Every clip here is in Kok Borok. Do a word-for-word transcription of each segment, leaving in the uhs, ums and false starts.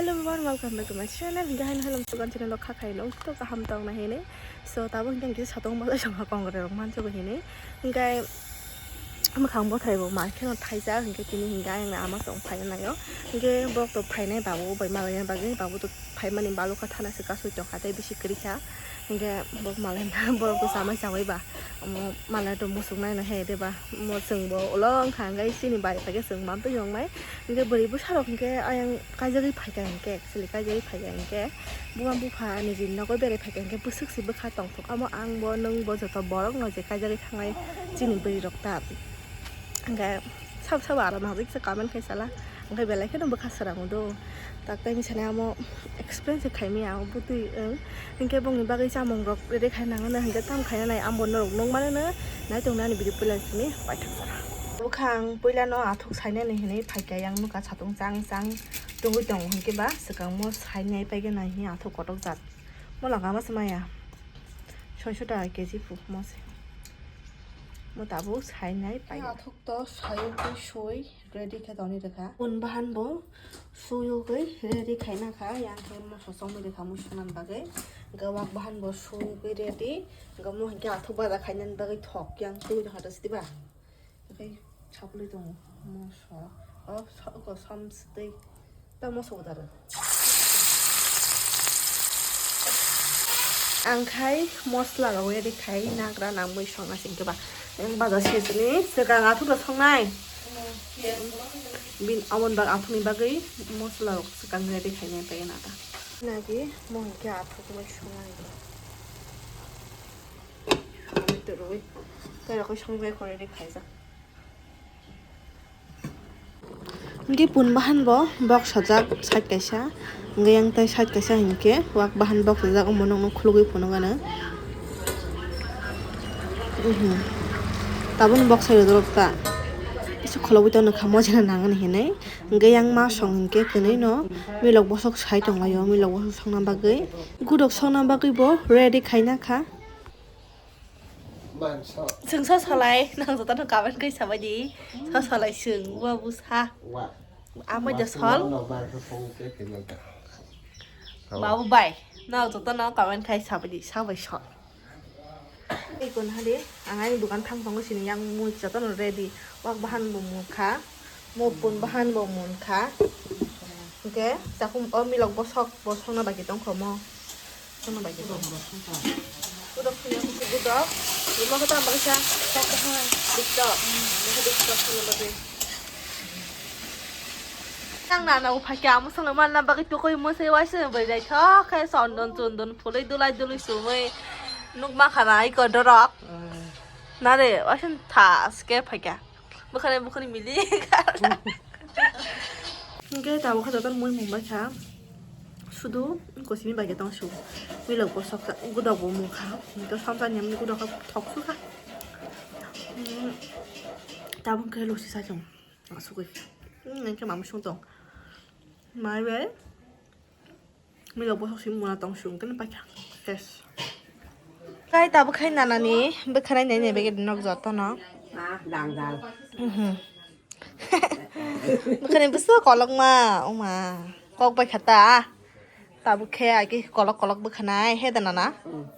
Hello everyone, welcome back to my channel. Hinkhe haino hello, sugan channel o kha khaino to kaham tong na hini. So, tabo hinkhe ang kisa satong bwsai songha kongre rok mansugo hini. Hinkhe mwkhang bothai bo mar kheno thaijak, hinkhe tini hinkhe ayang ama song phaina naio. Hinkhe borok to phainai babu bai malaina bagwi, babu to phaimani balukha thana se kasui tongkha tei bisi kwrwikha. Hinkhe borok malaina borok to chamai chamai ba. Omo malaina to musuk naino he de ba. Omo chwng bo ulo wngkha hinkhe chini bai phaikhe chwng mamtwi wngnai. Hinkhe bwrwi bwsarok hinkhe ayang kaijagwi phaikha hinkhe, actually kaijagwi phaikha hinkhe buma bupha niji nogo berai phaikha hinkhe bwswk se bwkha tongthok. Omo ang bo nwng bo joto borok no je kaijagwi thangnai chini bwrwi rok ta. Hinkhe sabo sabo aro nang riksa comment khai sala. Hinkhe belai kheno bwkha swrango do. Tak tai misa ni amo explain se khaimaya abo bwtwi wng. Hinkhe bongni bagwi chamung rok ready khai nangano hinkhe tam khaina nai ambo norok nukmano no nai tong nani video puila simi paithak jora. Bwkhang puila no athuk sainani hinwi phaikha yang nukha satung chang chang tungwi tongo hinkhe ba swkang mo sainai paigana hinwi athuk kotok jat mo langa ma se maya soiso taka keji pu mo se mo tabuk sainai paigana. Athuk to sayuk soi ready khe toni rwkha. Pun bahan bo suyugwi ready khaina kha, yang khe moso chongwi rwkha muisunani bagwi. Hinkhe wak bahan bo suyugwi ready. Hinkhe mo hinkhe athuk baja khainani bagwi thok yang twi rwkha da sidi ba. Hinkhe saplai tongo moso. O so-, ko som sitwi ta moso da rw. Ang khai mosla rok ready khai nagra nangwi songna singkhe ba. Ang baja sesini swkang athuk rok songnai. Bin amon bag athukni bagwi mosla rok swkang ready khainai paigana ta. Nagi mo hinkhe athukmai songnai. Ami to rwi. Tei rokoi songjai kho ready khaijak. Hinkhe pun bahan bo boksajak side kaisa, hinkhe yang tai side kaisa hinkhe wak bahan boksajak omo nokno khulugwi phunukgano. Mhm. Tabukni boksai rwdorok ta. Kisa khulugwi tongkha mojana nangani hinwi. Hinkhe yang ma song hinkhe kwnwi no milok bosok sai tonglaio, milok bosok songna bagwi. Gudok songna bagwi bo ready khaina kha. Chwng sa salai, nang jotono comment khai sabaidi. Sa salai chwng, wa bu sa. Amai da sol. Babu bai, nang jotono comment khai sabaidi, sabai sol. Ikon hadi, ang ani dukan thang tongo sini yang mui jotono ready. Wak bahan bo mukha, mopun bahan bo munkha. Hinkhe chakhum o milok bosok bo songna bagwi tongkho mo. Sono bai khe. Gudok sini aku gudok. Lima kata mereka. Diktok. Mereka diktok sini lagi. Nang nana upah kya musang mana bagi tukui musai waisa bai dai thok khai sondon chundon phulai dulai dului sumui. Nuk ma khana iko dorok. Nare waisa thas ke phai kya. Bwkhani bwkhani mili. Hinkhe tabuk khe jotono mui mung bai kha. Sudu kosimi bai khe tong su. Milok bosok gudok bo mung kha. Hinkhe samsa ni amni gudok khe thok su kha. Hmm. Tabuk khe losi sa chwng. Asugwi. Hmm, hinkhe mama sung tong. Mai bai. Milok bosok simi muna tong sung khe paikha. Yes. Kai tabuk khai nanani bwkhanai nai nai bege nok jotono. Ah, dang dang. Mhm. Bwkhani bwswk kolokma, oma. Kok bai khata. Tabuk khe agi kolok kolok bwkhanai he da nana. Hmm.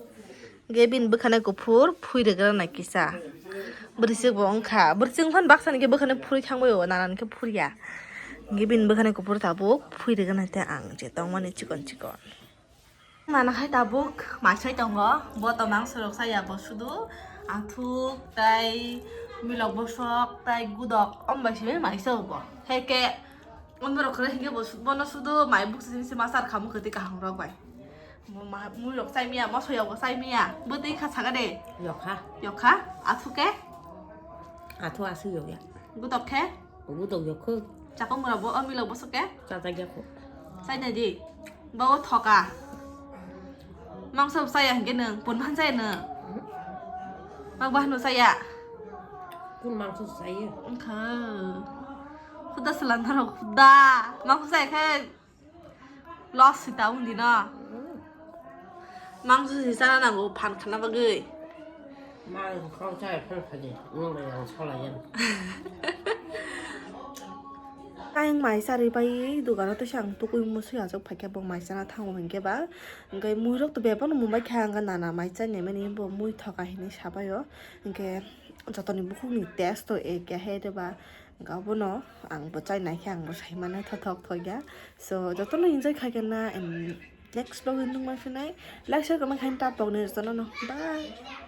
Hinkhe bini bwkhani kuphur phui rwgranai kisa. Bwrwichwk bo wngkha. Bwrwichwk wngphano baksa hinkhe bwkhani phurwi thangbai o, nana hinkhe phurya. Hinkhe bini bwkhani kuphur tabuk phui rwgranai tei ang je tongmani chikon chikon. Nana hai tabuk maisai tongo. Bo to mangso rok saya bo sudu athuk tai milok bosok tai gudok om bai simi maisa bo. Heke omo rok khe hinkhe bo su-, bono sudu mai buk simi sima sar khamu khe tei kaham rok bai. Bo ma-, mui rok chai miya, moso yok bo chai miya. Bo tei kha saka de. Yokha. Yokha? Athu ke? Athu aswk yok ya. Gudok khe? Gudok yok kho. Chakong mura bo, o milok bo sok ke? Chajak ya kho. Chai na di. Bo o thoka. Mangso bo chaya hinkhe nwng, pun phan chaya nwng. Mak bahno chaya. Kun mangso chaya. Wngkha. Khuda swlang tharo khuda. Mangso chaya khe Loss si ta wngdi no. Mangso si chana nango phan khana bagwi. Mangso khorok chaya phan khadi, nwng bai ang sola yan. Ayang mai charwi pai dogano tei se ang tukui muisu achuk phaikhe bo mai chana thango hinkhe ba. Hinkhe muirok to bebak no mumbai kha ang nana mai chani mani bo mui thoka hinwi sabaio. Hinkhe jotoni bukhukni taste to ekya he de ba. Hinkhe abono ang bo chai naikhe ang bo saimano thothok thokya. So jotono enjoy khaikhe na and next vlog nung mai phinai. Like share comment khaina ta pokni jotono no. Bye.